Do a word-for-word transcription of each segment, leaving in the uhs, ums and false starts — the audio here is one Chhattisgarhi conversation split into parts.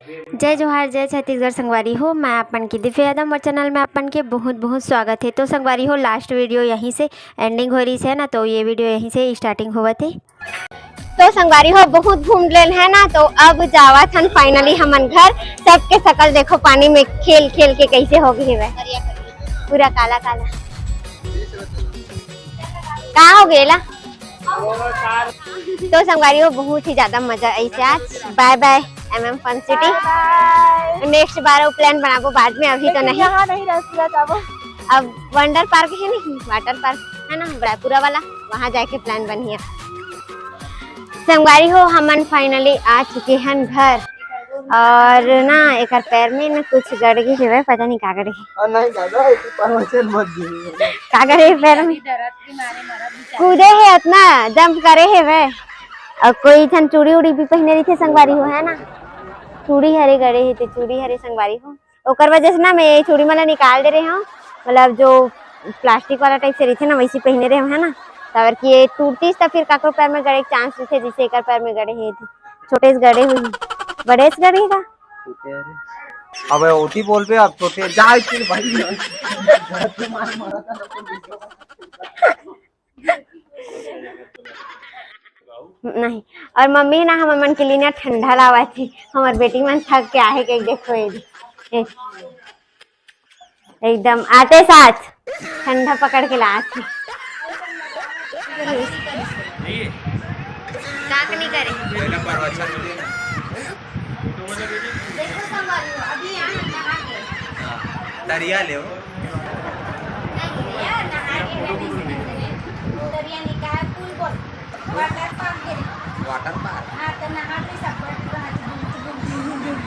जय जोहार, जय छत्तीसगढ़ संगवारी हो, मैं अपन की दिव्या यादव, मोर चैनल में अपन के बहुत बहुत स्वागत है। तो संगवारी हो, लास्ट वीडियो यहीं से एंडिंग हो रही है ना, तो ये वीडियो यहीं से स्टार्टिंग होवत है। तो संगवारी हो, बहुत घूम लेन है ना, तो अब जावत हन फाइनली हमन घर। सबके शकल देखो, पानी में खेल खेल के कैसे हो गए हवे, पूरा काला काला। का हो गया? तो संगवारी हो, बहुत ही ज्यादा मजा आइस आज। बाय बाय एमएम फन सिटी। नेक्स्ट बार वो प्लान बनाबो बाद में, अभी तो नहीं। यहाँ नहीं रह सकता वो। अब वंडर पार्क है नहीं, वाटर पार्क है ना, रायपुरा वाला, वहाँ जाके प्लान बनिया। संगवारी हो, हमन फाइनली आ चुके हन घर। और ना, एकर पैर में ना कुछ गड़ गए हवे, पता नहीं का गड़े हे। और नहीं दादा, ये तो परवचन मत दीजिए। का गड़े हे पैर में? कूदे हे, इतना जंप करे हे वे। और कोई ठन चूड़ी उड़ी भी पहने रही थे संगवारी हो, है ना? चूड़ी हरे गड़े हे, ते चूड़ी हरे संगवारी हो। ओकर वजह से ना मैं ये चूड़ी मन ला निकाल दे रहे हूँ, मतलब जो प्लास्टिक वाला टाइप से रहिथे ना, वैसे पहने रहे हूँ, है ना। काबर कि ये टूटतीस त फिर काकरो पैर में गड़े के चांस रहिथे, जिसे एकर पैर में गड़े हे। छोटे से गड़े हुई, बड़े से गड़े का? छोटे हरे। अबे ओती बोल बे, अब छोटे जाए फिर भाई। नहीं, और मम्मी ना हमर मन के लिए ना ठंडा लावा थी, हमर बेटी मन थक के आहे के देखो ये, ये एकदम आते साथ ठंडा पकड़ के ला थी। काक नहीं करे। देखो संगवारी हो, अभी यहाँ नहा के। हाँ, तरिया ले हो। नहीं भैया, नहा के मैं नहीं सीखी। तरिया नहीं, का है, पूल बोल। वाटर पार्क के लिए। Water park. हाँ, तो नहा के सब बैठ के हाथ घूम, घूम, घूम, घूम, घूम।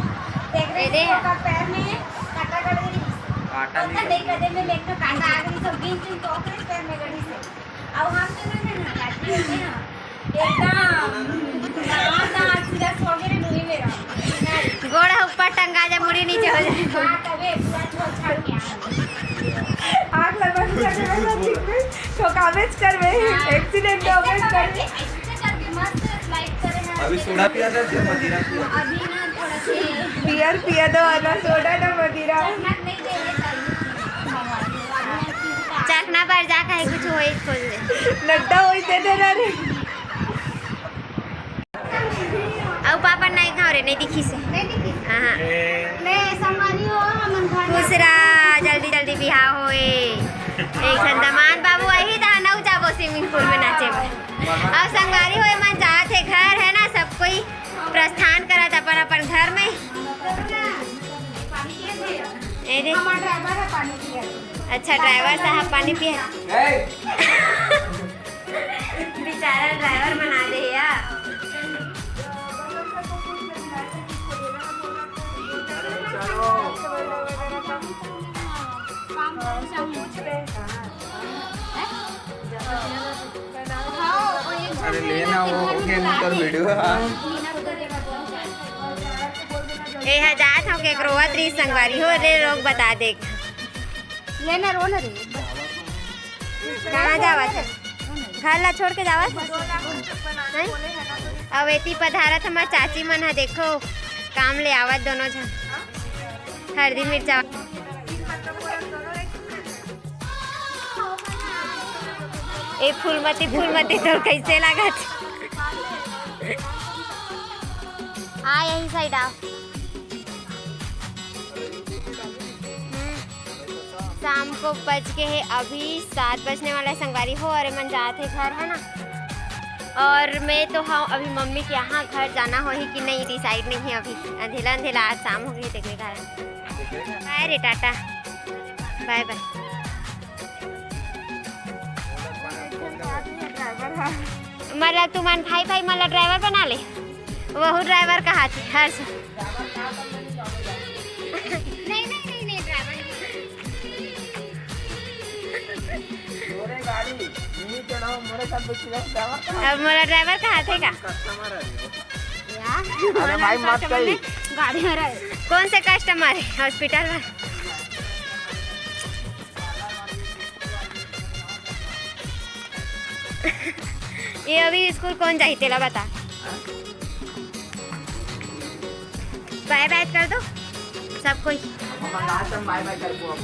देख रहे ए दे। थे, ओकर पैर में कांटा गड़ गई। कांटा नहीं पता नहीं, गड़ गई। कदे में लेके कांटा आ गई, सब गिन चुन तो ओकरे पैर में गड़ी से। अब हम तो नहीं ना, काटी होती ना। एकदम दांत, दांत सीधा सो गए रे, मुड़ी में रहो। गोड़ ऊपर टंगा जाए, मुड़ी नीचे हो जाए। हाँ, तबे पूरा छोड़ छाड़ के आ। आग लगवा के चल रहे हैं, तो कामेज कर रहे हैं, हाँ। Accident हो गए, ऐसे कर रहे हैं। ऐसे करके मस्त slide करे हैं। अभी सोडा पिया था, फिर मदिरा पिया। अभी ना थोड़ा से बियर पिया दो, ना सोडा, ना मदिरा। चखना नहीं देने चाहिए। चखना पर जा, कहीं कुछ होई, खोल दे। नड्डा होई दे दे रे। अउ पापा नहीं खाओ रे, नहीं दिखी से। नहीं दिखी। हाँ, हाँ। मैं संगवारी हो, हमन घर खुश रहा, जल्दी जल्दी बिहाव होए। एक ठन दमांद बाबू अही दा नौ जाबो swimming pool में नाचे बर। अउ संगवारी हो, मन जात हे घर, है ना, सब कोई प्रस्थान करत अपन अपन घर में। ए दे। हमार ड्राइवर है, पानी पिए। अच्छा, ड्राइवर साहब पानी पिए। बेचारा ड्राइवर बना दे यार। अरे लेना, वो हो गया ना, कर वीडियो। ए हा जात हो के रोवत रही संगवारी हो रे, रोक बता दे। लेना रो ना रे। कहाँ जावत है? घर ला छोड़ के जावत है? नहीं? अब एती पधारत हमर चाची मन ह, देखो, काम ले आवत दोनों झन। हल्दी मिर्चा। ए फूलमती, फूलमती तोर कैसे लागत? आ, यही side आ। हम्म। शाम को बज के है अभी सात बजने वाला है संगवारी हो, और मन जात है घर, है ना। और मैं तो हाँ अभी मम्मी के यहाँ घर जाना हो ही कि नहीं, decide नहीं है अभी। अंधेला अंधेला आज शाम हो गई, देखने का है। बाय रे, टाटा, बाय बाय। मतलब तुमन भाई भाई मला ड्राइवर बना ले, वहू ड्राइवर कहा थे हर्ष। नहीं, नहीं, नहीं, नहीं, ड्राइवर नहीं। मोरे गाड़ी, यही चलाओ, मोरे साथ बैठ के जाओ, ड्राइवर कहाँ? अब मोला ड्राइवर कहा थे का? कस्टमर है वो। यार, अरे भाई, मत कस्टमर कही। नहीं, गाड़ी में रहे। कौन से कस्टमर है? हॉस्पिटल में। ये अभी स्कूल कौन जाही, तेला बता। बाय बाय कर दो सब कोई। हम बाय बाय कर दो।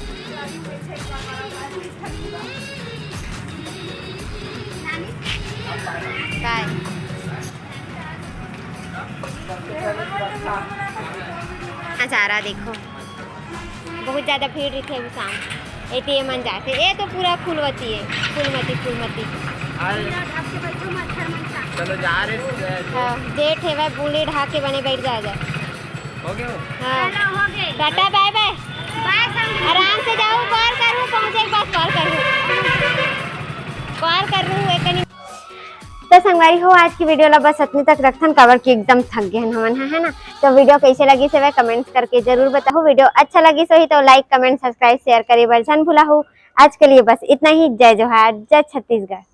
बाय। नजारा देखो, बहुत ज्यादा भीड़ रहिथे अभी शाम। एती ये मन जाथे, ए तो पूरा फूलवती है, फूलमती, फूलमती। चलो जा रहे हैं। हाँ, जेठ है भाई, बूढ़े ढाके बने बैठ जा जाए। हो गया? हाँ। टाटा बाय बाय। आराम से जाओ, कॉल करूँ, पहुँचे के बाद कॉल करूँ, कॉल करूँ एक। तो संगवारी हो, आज की वीडियो ला बस अतनी तक रखथन, काबर कि एकदम थक गए हन हमन ह, है ना? तो वीडियो कैसे लगिस हवय, कमेंट्स करके जरूर बताहू। वीडियो अच्छा लगिस होही तो लाइक, कमेंट, सब्सक्राइब, शेयर करे बर झन भुलाहू। आज के लिए बस इतना ही। जय जोहार, जय छत्तीसगढ़।